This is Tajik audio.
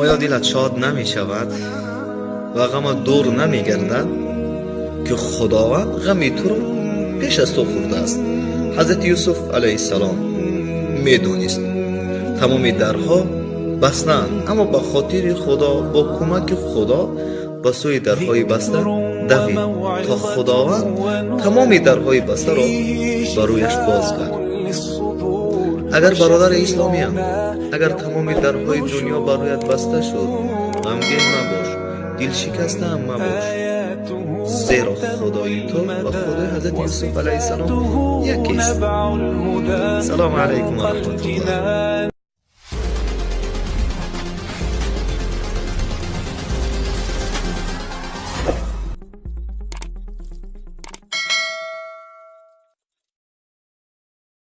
Оё дилат шод намешавад ва ғамат дур намегардад, ки Худованд ғами туро пеш аз ту хӯрдааст? Ҳазрати Юсуф алайҳиссалом медонист, тамоми дарҳо бастаанд, аммо ба хотири Худо, бо кӯмаки Худо ба сӯи дарҳои баста давид, то Худованд тамоми дарҳои бастаро ба рӯяш боз кард. Агар, бародари исломиям, агар тамоми дарҳои дунё бар рӯят баста шуд, ғамгин мабош, дилшикастаам мабош, зеро Худои ту ва Худои Ҳазрати Юсуф алайҳиссалом якест. Салому алайкум ва раҳматуллоҳ.